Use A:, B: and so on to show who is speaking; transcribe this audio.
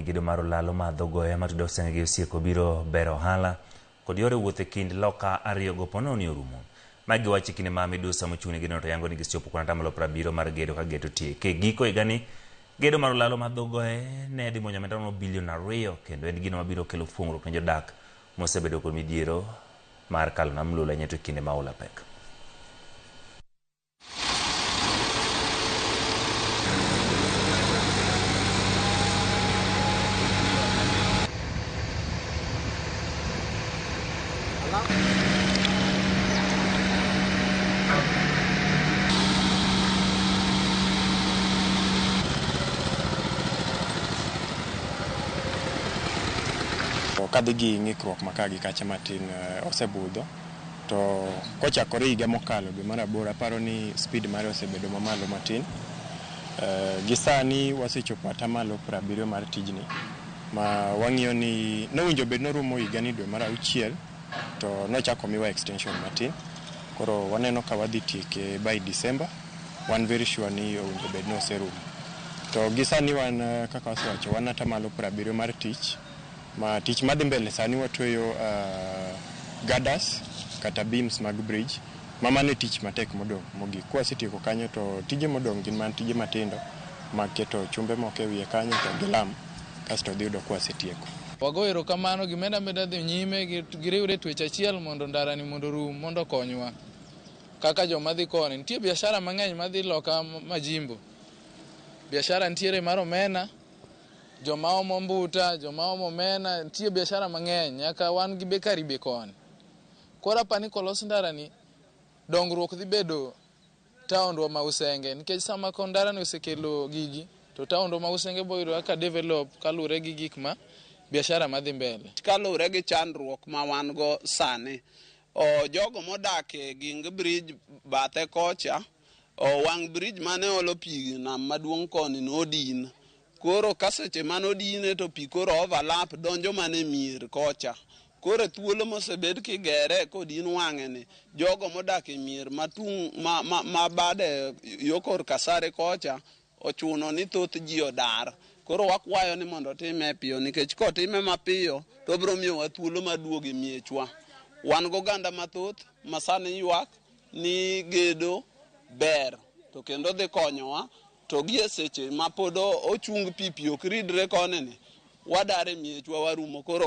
A: Gedo mar olalo ma dho goya matudo Usenge gi Osieko biro bero ohala kod yore wuoth e kind loka ariyogo ponono ni orumo. Magi giwacho e kinde ma midusa mochung' ne gedono to yango ni gisechopo kuom 70% mar gedo ka geto otieke. Giko higani, gedo mar olalo ma dho goye ne dhi muonyo omenda maromo bilion 2 kendo en gino mabiro kelo fuong'ruok ne jodak mosebedo kod midhiero mar kalo nam Lula nyeto e kinde ma oula pek.
B: Kadhi gi ng'ikruok ma ka gi kacha matin osebudho to kochakore higa mokalo dwe mar aboro aparo ni speed mare osebedo mamalo matin. Gi sani wasechopo atamalo 70 mar tijni ma wang'iyo ni nowinjo bed norumo higani dwe mar 6 to nochako miwa extension matin. Koro waneno ka wadhi tieke by December. Wan very sure ni owinjo bed ni oserumo. To gi sani wan kaka wasewacho wan atamalo 70 mar tich. Ma tich madhi mbele sani watweyo girders kata beams mag bridge ma mano e tich matek modong' mogik. Kwasetieko kanyo to tije modong' gin mana tije matindo mag keto chumbe moko e wiye kanyo to gi lam kasto dhi yudo kwasetieko.
C: Wago erokamano gimeda meda dhi nyime giriwre e twech achiel mondo ndarani mondo orum mondo okonywa kaka joma dhi koni. Nitie biashara mang'eny madhi loka Majimbo. Biashara nitiere mar omena, joma omo mbuta, joma omo omena, nitie biashara mang'eny nyaka wan gi bakery be koni. Koro apani kolos ndarani dongruok dhi bedo taondwa ma Usenge nikech sama ko ndarani osekelo gigi to taondwa ma Usenge boyudo kaka develop kaluwore gi gik ma biashara madhi mbele.
D: Kaluwore gi chandruok ma wan go sani, jogo modak e Ging Bridge bathe kocha, wang' bridge mane olo pi nam maduong' koni nodin. Koro ka seche mane odine to pi koro overlap donjo mana e mier kocha. Koro thuolo mosebed kigere kodin wang'e ni, jogo modak e mier matung' ma bade yo kor Kasare kocha ochuno ni thoth ji odar. Koro wakwayo ni mondo otime piyo nikech kotime mapiyo to obiro miyowa thuolo mar duogo e miechwa. Wan goganda mathoth ma sani ywak ni gedo ber to kendo dhi konyowa to gi e seche ma pod ochung pi pi ok ridre koni ni wadar e miechwa warumo koro.